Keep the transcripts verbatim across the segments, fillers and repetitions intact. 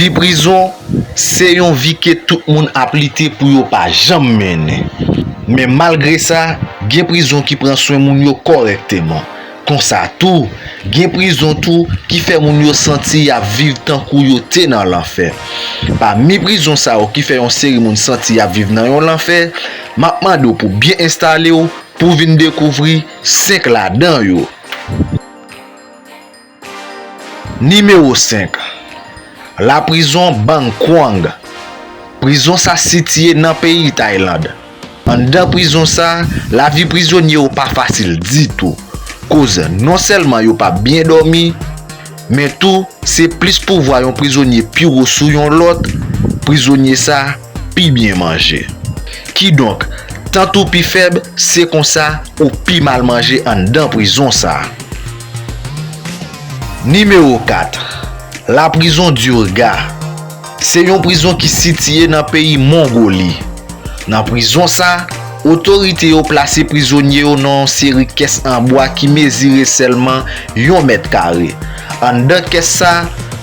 Vi prizon se yon vi ke tout moun ap lite pou yo pa janm mennen. Men malgre sa, gen prizon ki pran swen moun yo kòrèkteman. Konsa tou, gen prizon tou ki fè moun yo santi y ap viv tankou yo te nan lanfè. Pami prizon sa yo ki fè yon seri moun santi y ap viv nan yon lanfè, m ap mande w pou w byen enstale w pou w vin dekouvri senk ladan yo. Nimewo senk, laprizon Bang Kwang. Prizon sa sitiye nan peyi Tayland. Anndan prizon sa, lavi prizonye yo pa fasil ditou. Koz non sèlman yo pa byen dòmi, men tou se plis pouvwa yon prizonye pi wo sou yon lòt, prizonye sa pi byen manje. Kidonk, tant ou pi fèb, se konsa ou pi mal manje anndan prizon sa. Nimewo kat, laprizon Durga. Se yon prizon ki sitiye nan peyi Mongoli. Nan prizon sa, otorite yo plase prizonye yo nan yon seri kès an bwa ki mezire sèlman yon mèt kare. Anndan kès sa,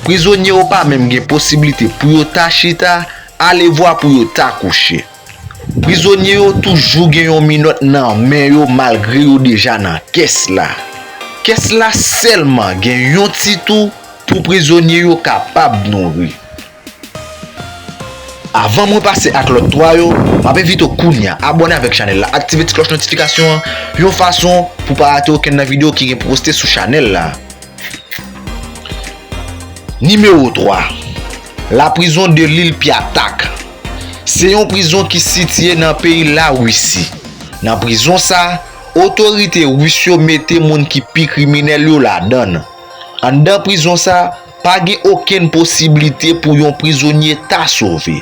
prizonye yo pa menm gen posiblite pou yo ta chita, alevwa pou yo ta kouche. Prizonye yo toujou gen yon minòt nan men yo malgre yo deja nan kès la. Kès la sèlman gen yon ti twou pou prizonye yo kapab nouri. Avan mwen pase ak lòt twa yo, m ap envite w kounye a abòne avèk chanèl la, aktive ti klòch notifikasyon an, yon fason pou pa rate okenn nan videyo ki gen pou poste sou chanèl la. Nimewo twa, laprizon de lil Pyatak. Se yon prizon ki sitiye nan peyi Larisi. Nan prizon sa, otorite ris yo mete moun ki pi kriminèl yo ladan l. Anndan prizon sa, pa gen okenn posiblite pou yon prizonye ta sove.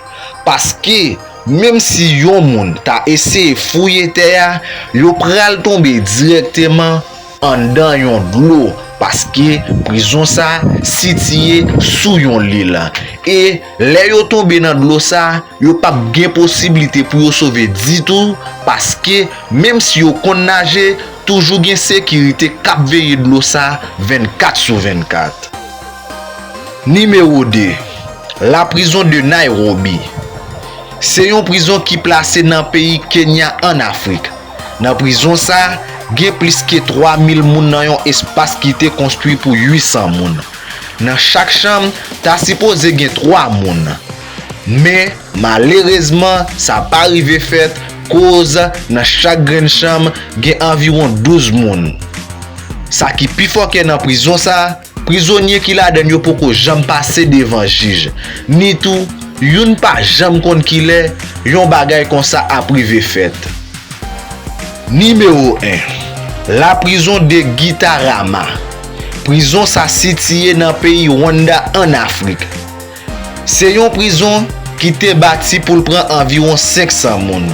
Paske, menm si yon moun ta eseye fouye tè a, yo pral tonbe dirèkteman anndan yon dlo, paske prizon sa sitiye sou yon lil. E lè yo tonbe nan dlo sa, yo p ap gen posiblite pou yo sove ditou, paske menm si yo konn naje, toujou gen sekirite k ap veye dlo sa vennkat sou vennkat. Nimewo de, laprizon de Nairobi. Se yon prizon ki plase nan peyi Kenya ann Afrik. Nan prizon sa, gen plis ke twa mil moun nan yon espas ki te konstwi pou uit san moun. Nan chak chanm, ta sipoze gen twa moun. Men, malerezman, sa pa rive fèt, koz nan chak grenn chanm gen anviwon douz moun. Sa ki pi fòkè nan prizon sa, prizonye ki ladan l yo poko janm pase devan jij, ni tou, youn pa janm konn kilè yon bagay konsa ap rive fèt. Nimewo en, laprizon de Gitarama. Prizon sa sitiye nan peyi Rwanda ann Afrik. Se yon prizon ki te bati pou l pran anviwon senk san moun.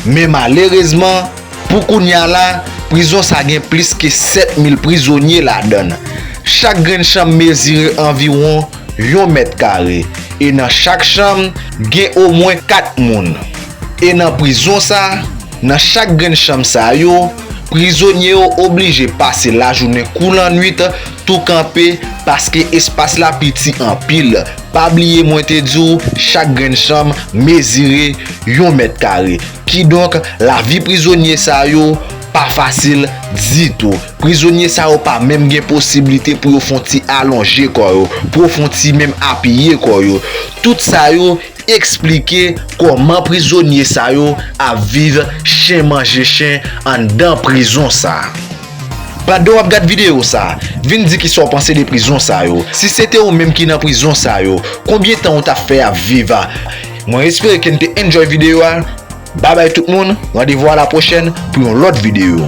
Men malerezman, pou kounye a la, prizon sa gen plis ke sèt mil prizonye ladan l. Chak grenn chanm mezire anviwon yon mèt kare, e nan chak chanm, gen omwen kat moun. E nan prizon sa, nan chak grenn chanm sa yo, prizonye yo oblije pase lajounen kou lannwit tou kanpe, paske espas la piti anpil. Pa bliye mwen te di w, chak grenn chanm mezire yon mèt kare. Kidonk, lavi prizonye sa yo pa fasil ditou. Prizonye sa yo pa menm gen posiblite pou yo fè yon ti alonje kò yo, pou yo fè yon ti menm apiye kò yo. Tout sa yo eksplike kòman prizonye sa yo ap viv chen manje chen anndan prizon sa. Pandan w ap gad videyo sa, vin di kisa w panse de prizon sa yo. Si se te ou menm ki nan prizon sa yo, konbyen tan ou t ap fè ap viv? Mwen espere ke n te enjoy videyo a. Babay tout moun, randevou a la pwochèn pou yon lòt videyo.